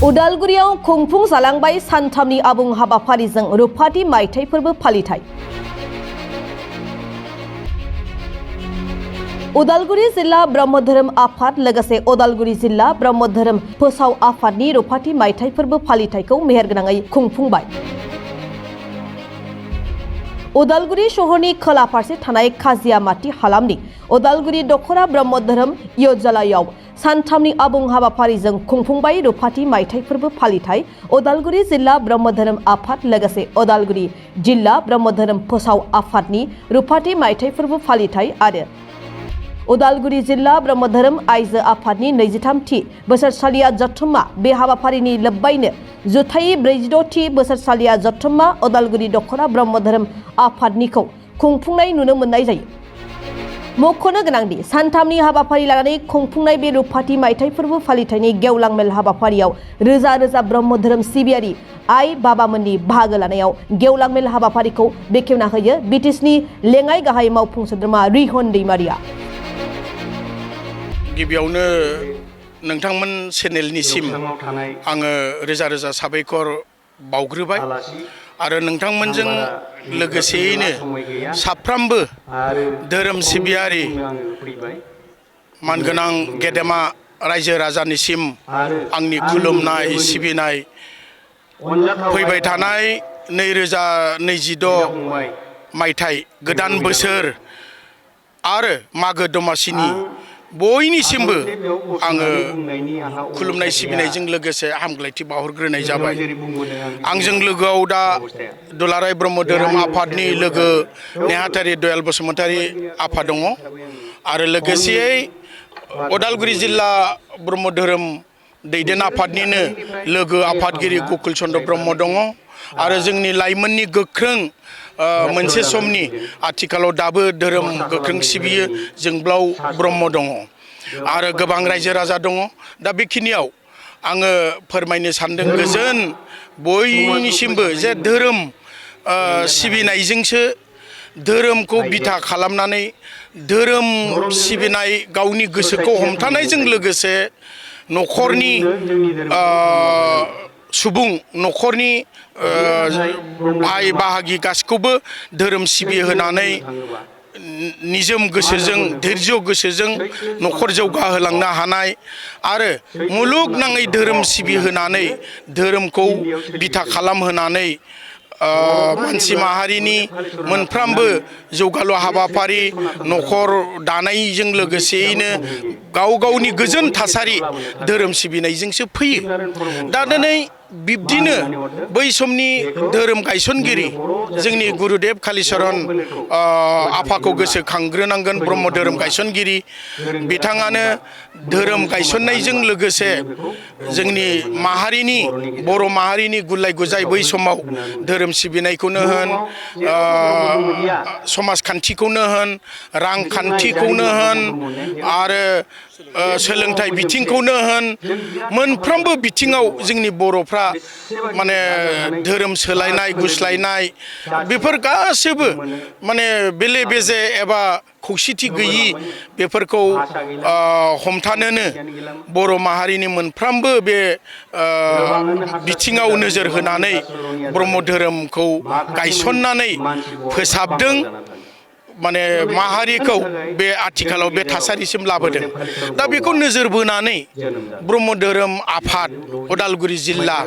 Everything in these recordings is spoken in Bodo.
उदालगुरियाव खुंफुं जालांबाय सानथामनि आबुं हाबाफारिजों रुफाथि मायथाइ फोरबो फालिथाय। उदालगुरि जिल्ला ब्रह्म धोरोम आफाद लोगोसे उदालगुरि जिल्ला ब्रह्म धोरोम फोसाव आफादनि रुफाथि मायथाइ फोरबो फालिथायखौ मेहेरगोनाङै खुंफुंबाय। उदालगुरि शहरनि खोला फारसे थानाय खाजियामाटी हालामनि उदालगुरि दखरा ब्रह्म धोरोम यज्ञालयाव सानथामनि आबुं हाबाफारिजों खुंफुंबाय रुफाथि मायथाइ फोरबो फालिथाय। उदालगुरि जिल्ला ब्रह्म धोरोम आफाद लोगोसे उदालगुरि जिल्ला ब्रह्म धोरोम फोसाव आफादनि रुफाथि मायथाइ फोरबो फालिथाय आरो उदालगुरि जिल्ला ब्रह्म धोरोम आइजो आफादनि 23थि बोसोरसालिया जथुम्मा बे हाबाफारिनि लोब्बायैनो जुथाइ 46थि बोसोरसालिया जथुम्मा उदालगुरि दखरा ब्रह्म धोरोम आफादनिखौ खुंफुंनाय नुनो मोननाय जायो। मख'नो गोनांदि सानथामनि हाबाफारि लानानै खुंफुंनाय बे रुफाथि मायथाइ फोरबो फालिथायनि गेवलां मेल हाबाफारियाव रोजा रोजा ब्रह्म धोरोम सिबियारि आइ बाबामोननि बाहागो लानायाव गेवलां मेल हाबाफारिखौ बेखेवना होयो बिटिसिनि लेङाइ गाहाय मावफुं सोद्रोमा रिहन दैमारिया। गिबियावनो नोंथांमोन चेनेलनिसिम आङो रोजा रोजा साबायखर बावग्रोबाय आरो नोंथांमोनजों लोगोसेयैनो साफ्रोमबो धोरोम सिबियारि मानगोनां गेदेमा रायजो राजानिसिम आंनि खुलुमनाय सिबिनाय फैबाय थानाय 2026 मायथाइ गोदान बोसोर आरो मागो दमासिनि बयनिसिमबो आङो खुलुमनाय सिबिनायजों लोगोसे हामग्लायथि बावहरग्रोनाय जाबाय। आंजों लोगोआव दा दुलाराय ब्रह्म धोरोम आफादनि लोगो नेहाथारि दयाल बसुमतारी आफा दङ आरो लोगोसेयै उदालगुरि जिल्ला ब्रह्म धोरोम दैदेन आफादनिनो लोगो आफादगिरि गकुल चन्द्र ब्रह्म दङ आरो जोंनि लाइमोननि गोख्रों मोनसे समनि आथिखालाव दाबो धोरोम गोख्रों सिबियो जोंब्लाव ब्रह्म दङ आरो गोबां रायजो राजा दङ। दा बेखिनियाव आङो फोरमायनो सानदों गोजोन बयनिसिमबो जे धोरोम सिबिनायजोंसो धोरोमखौ बिथा खालामनानै धोरोम सिबिनाय गावनि गोसोखौ हमथानायजों लोगोसे न'खरनि सुबुं न'खरनि भाई बाहागि गासिखौबो धोरोम सिबिहोनानै निजोम गोसोजों धैर्य गोसोजों न'खर जौगाहोलांनो हानाय आरो मुलुगनाङै धोरोम सिबिहोनानै धोरोमखौ बिथा खालामहोनानै मानसि माहारिनि मोनफ्रोमबो जौगालु हाबाफारि न'खर दानायजों लोगोसेयैनो गाव गावनि गोजोन थासारि धोरोम सिबिनायजोंसो फैयो। दा दिनै बिब्दिनो बै समनि धोरोम गायसनगिरि जोंनि गुरुदेव कालिचरण आफाखौ गोसोखांग्रोनांगोन। ब्रह्म धोरोम गायसनगिरि बिथाङानो धोरोम गायसननायजों लोगोसे जोंनि माहारिनि बर' माहारिनि गुलाय गुजाय बै समाव धोरोम सिबिनायखौनो होन समाजखान्थिखौनो होन रांखान्थिखौनो होन आरो सोलोंथाइ बिथिंखौनो होन मोनफ्रोमबो बिथिङाव जोंनि बर'फ्रा माने धोरोम सोलायनाय गुस्लायनाय बेफोर गासैबो माने बेले बेजे एबा खौसेथि गैयि बेफोरखौ हमथानोनो बर' माहारिनि मोनफ्रोमबो बे बिथिङाव नोजोर होनानै ब्रह्म धोरोमखौ गायसननानै फोसाबदों माने माहारिखौ बे आथिखालाव बे थासारिसिम लाबोदों। दा बेखौ नोजोर बोनानै ब्रह्म धोरोम आफाद उदालगुरि जिल्ला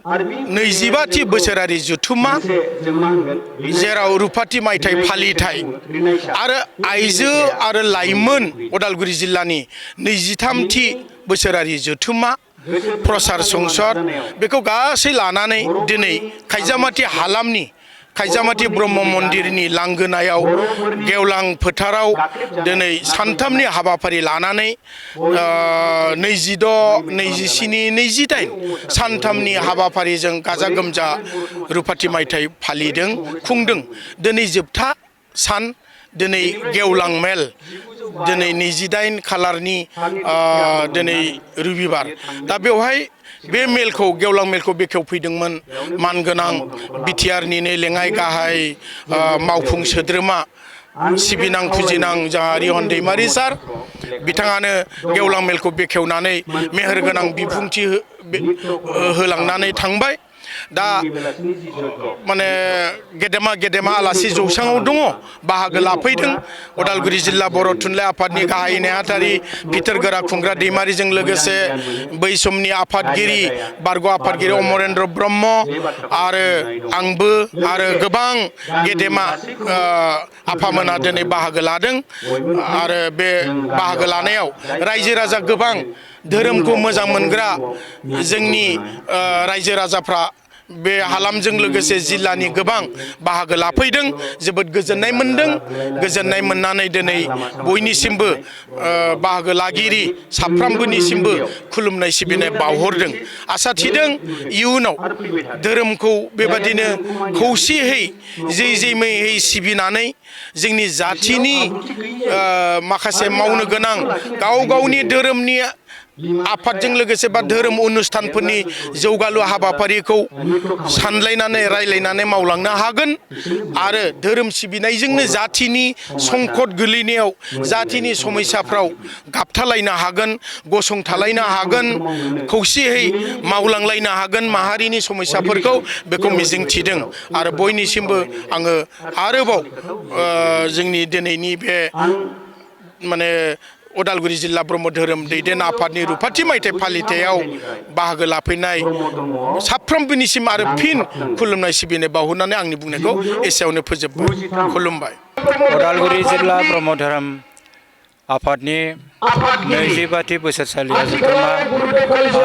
25थि बोसोरारि जथुम्मा जेराव रुफाथि मायथाइ फालिथाय आरो आइजो आरो लाइमोन उदालगुरि जिल्लानि 23थि बोसोरारि जथुम्मा प्रसार संसद बेखौ गासै लानानै दिनै खायजामाटी हालामनि खायजामाटी ब्रह्म मन्दिरनि लांगोनायाव गेवलां फोथाराव दिनै सानथामनि हाबाफारि लानानै 26, 27, 28 सानथामनि हाबाफारिजों गाजा गोमजा रुफाथि मायथाइ फालिदों खुंदों। दिनै जोबथा सान दिनै गेवलां मेल दिनै 28 खालारनि दिनै रबिबार। दा बेवहाय बे मेलखौ गेवलां मेलखौ बेखेवफैदोंमोन मानगोनां बिटिआरनिनो लेङाइ गाहाय मावफुं सोद्रोमा सिबिनां फुजिनां जोंहा रिहन दैमारि सार बिथाङानो गेवलां मेलखौ बेखेवनानै मेहेरगोनां बिबुंथि होलांनानै थांबाय। दा माने गेदेमा आलासि जौसाङाव दङ, बाहागो लाफैदों। उदालगुरि जिल्ला बर' थुनलाइ आफादनि गाहाय नेहाथारि फिथोर गोरा खुंग्रा दैमारिजों लोगोसे बै समनि आफादगिरि बारग' आफादगिरि अमरेन्द्र ब्रह्म आरो आंबो आरो गोबां गेदेमा आफामोना दिनै बाहागो लादों। आरो बे बाहागो लानायाव रायजो राजा गोबां धोरोमखौ मोजां मोनग्रा जोंनि रायजो राजाफ्रा बे हालामजों लोगोसे जिल्लानि गोबां बाहागो लाफैदों। जोबोद गोजोननाय मोनदों। गोजोननाय मोननानै दिनै बयनिसिमबो बाहागो लागिरि साफ्रोमबोनिसिमबो खुलुमनाय सिबिनाय बावहरदों। आसा थिदों इयुनाव धोरोमखौ बेबादिनो खौसेयै जै सिबिनानै जोंनि जाथिनि माखासे मावनो गोनां गावनि धोरोमनि आफादजों लोगोसे बा धोरोम अनुष्ठानफोरनि जौगालु हाबाफारिखौ सानलायनानै रायलायनानै मावलांनो हागोन। आरो धोरोम सिबिनायजोंनो जाथिनि संकट गोलैनायाव जाथिनि समस्याफ्राव गाबथालायनो हागोन, गसंथालायनो हागोन, खौसेयै मावलांलायनो हागोन माहारिनि समस्याफोरखौ, बेखौ मिजिंथिदों। आरो बयनिसिमबो आङो आरोबाव जोंनि दिनैनि बे माने उदालगुरि जिल्ला ब्रह्म धोरोम दैदेन आफादनि रुफाथि मायथाइ फालिथायाव बाहागो लाफैनाय साफ्रोमबोनिसिम आरो फिन खुलुमनाय सिबिनाय बावहरनानै आंनि बुंनायखौ एसेयावनो फोजोबबाय। खुलुमबाय। उदालगुरि जिल्ला ब्रह्म धोरोम आफादनि 25थि बोसोरसालिया जथुम्मा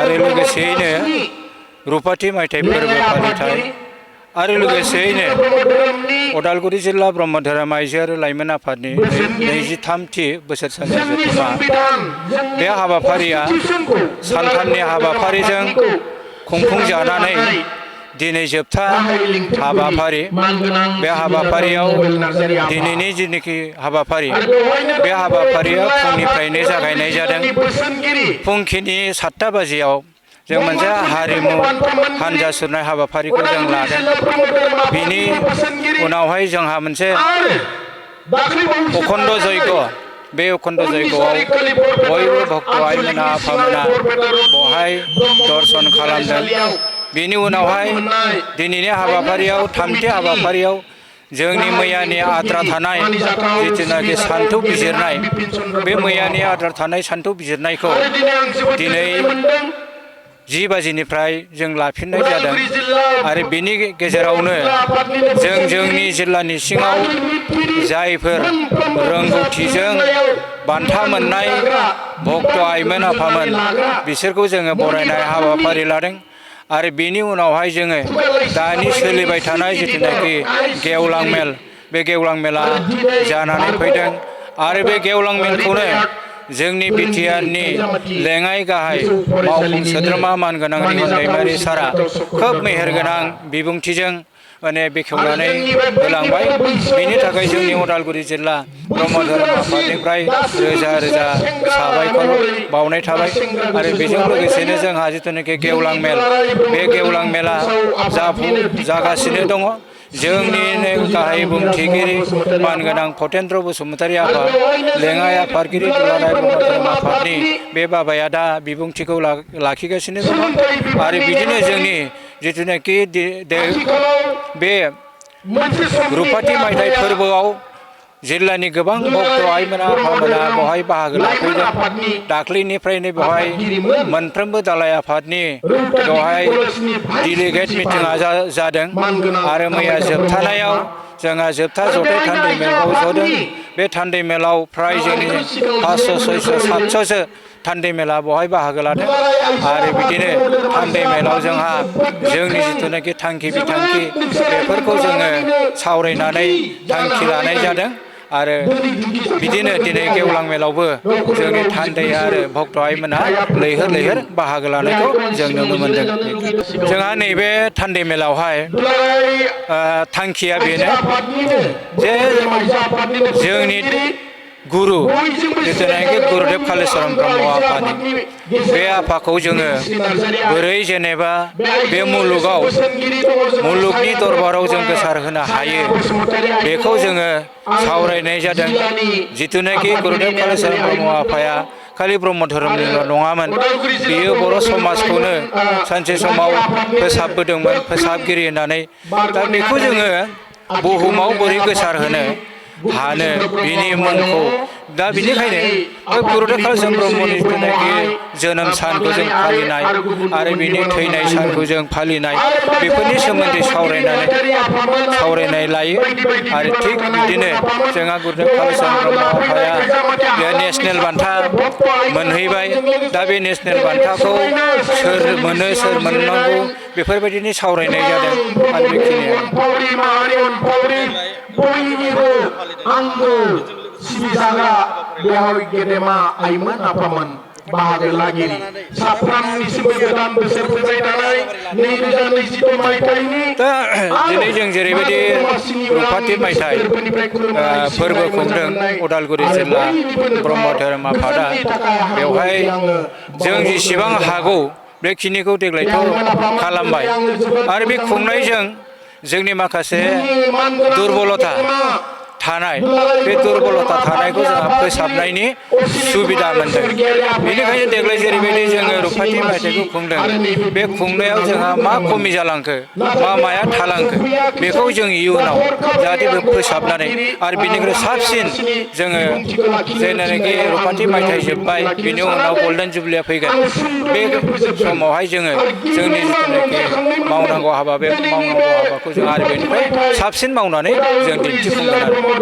आरो लोगोसेयैनो रुफाथि मायथाइ फोरबो फालिथाय आरो लोगोसेयैनो उदालगुरि जिल्ला ब्रह्म धोरोम आइजो आरो लाइमोन आफादनि 23थि बोसोरसालिया जथुम्मा बे हाबाफारिया सानथामनि हाबाफारिजों खुंफुंजानानै दिनै जोबथा हाबाफारि। बे हाबाफारियाव दिनैनि जिनिखि हाबाफारि बे हाबाफारिया फुंनिफ्रायनो जागायनाय जादों। फुंखिनि 7टा बाजियाव जों मोनसे हारिमु हानजा सुरनाय हाबाफारिखौ जों लादों। बिनि उनावहाय जोंहा मोनसे अखण्ड जयग, बे अखण्ड जयगआव बयबो भक्त आइमोना आफामोना बहाय दर्शन खालामदों। बिनि उनावहाय दिनैनि हाबाफारियाव 3थि हाबाफारियाव जोंनि मैयानि आद्रा थानाय जिथुनाखि सान्थौ बिजिरनाय, बे मैयानि आद्रा थानाय सान्थौ बिजिरनायखौ दिनै 10 बाजिनिफ्राय जों लाफिननाय जादों। आरो बिनि गेजेरावनो जोंनि जिल्लानि सिङाव जायफोर रोंगौथिजों बान्था मोननाय भक्त आइमोन आफामोन बिसोरखौ जोङो बरायनाय हाबाफारि लादों। आरो बिनि उनावहाय जोङो दानि सोलिबाय थानाय जिथुनाखि गेवलां मेल, बे गेवलां मेला जानानै फैदों। आरो बे गेवलां मेलखौनो जोंनि बिटिआरनि लेङाइ गाहाय मावफुं सोद्रोमा मानगोनां रिहन दैमारि सारा खोब मेहेरगोनां बिबुंथिजों माने बेखेवनानै होलांबाय। बेनि थाखाय जोंनि उदालगुरि जिल्ला ब्रह्म धोरोम आफादनिफ्राय रोजा रोजा साबायखर बावनाय थाबाय। आरो बेजों लोगोसेनो जोंहा जिथुनाखि गेवलां मेल, बे गेवलां मेला जागासिनो दङ। जोंनिनो गाहाय बुंथिगिरि मानगोनां फतेन्द्र बसुमतारी आफा, लेङाइ आफादगिरि दुलाराय ब्रह्म धोरोम आफादनि बे बाबाया दा बिबुंथिखौ लाखिगासिनो दङ। आरो बिदिनो जोंनि जिथुनाखि बे रुफाथि मायथाइ फोरबोआव जिल्लानि गोबां भक्त आइमोना आफामोना बेवहाय बाहागो लाफैदों। दाख्लैनिफ्रायनो बेवहाय मोनफ्रोमबो दालाय आफादनि बेवहाय डेलिगेट मिटिङा जादों। आरो मैया जोबथानायाव जोंहा जोबथा जथाय थान्दै मेलखौ जदों। बे थान्दै मेलाव फ्राय जोंनि 500, 600, 700सो थान्दै मेला बेवहाय बाहागो लादों। आरो बिदिनो थान्दै मेलाव जोंहा जोंनि जिथुनाखि थांखि बिथांखि बेफोरखौ जोङो सावरायनानै थांखि लानाय जादों। आरो बिदिनो दिनै गेवलां मेलावबो जोंनि थान्दै आरो भक्त आइमोना लैहोर बाहागो लानायखौ जों नुनो मोन्दों। जोंहा नैबे थान्दै मेलावहाय थांखिया बेनो जे जोंनि गुरु जितुनाखि गुरुदेव कालिचरण ब्रह्म आफानि बे आफाखौ जोङो बोरै जेनेबा बे मुलुगनि दरबाराव जों गोसार होनो हायो बेखौ जोङो सावरायनाय जादों। जितुनाखि गुरुदेव कालिचरण ब्रह्म आफाया खालि ब्रह्म धोरोमनिल' नङामोन, बियो बर' समाजखौनो सानसे समाव फोसाबबोदोंमोन, फोसाबगिरि होननानै। दा बेखौ जोङो बुहुमाव बोरै गोसार होनो हानो बिनि मुंखौ दा बिनिखायनो गुरुदेव कालिचरण ब्रह्मनि जितुनाखि जोनोम सानखौ जों फालिनाय आरो बिनि थैनाय सानखौ जों फालिनाय बेफोरनि सोमोन्दै सावरायनाय लायो। आरो थिग बिदिनो जोंहा गुरुदेव कालिचरण ब्रह्म आफाया बे नेसनेल बान्था मोनहैबाय। दा बे नेसनेल बान्थाखौ सोर मोनो सोर मोननांगौ बेफोरबायदिनि सावरायनाय जादों। आरो बेखिनियानो बयनिबो आंगो सिबिजाग्रा बेहाय गेदेमा आइमोन आफामोन बाहागो लागिरि साफ्रोमनिसिमबो गोदान बोसोर फैबाय थानाय 2022 मायथाइनि दा दिनै जों जेरैबायदि रुफाथि मायथाइ फोरबो खुंदों उदालगुरि जिल्ला ब्रह्म धोरोम आफादा, बेवहाय जों जेसेबां हागौ बेखिनिखौ देग्लायथ' खालामबाय। आरो बे खुंनायजों जोंनि माखासे दुरबलता थानाय बे दुरबलता थानायखौ जोंहा फोसाबनायनि सुबिदा मोनदों। बेनिखायनो देग्लाय जेरैबायदि जोङो रुफाथि मायथाइखौ खुंदों बे खुंनायाव जोंहा मा खमि जालांखो माया थालांखो बेखौ जों इयुनाव जाहाथे बे फोसाबनानै आरो बिनिख्रुइ साबसिन जोङो जेनाखि रुफाथि मायथाइ जोब्बाय बिनि उनाव गल्डेन जुबलिया फैगोन, बे समावहाय जोङो जोंनि जिथुनाखि मावनांगौ हाबा बे मावनांगौ हाबाखौ जों आरो बेनिफ्राय साबसिन मावनानै जों दिन्थिफुंगोन आरो।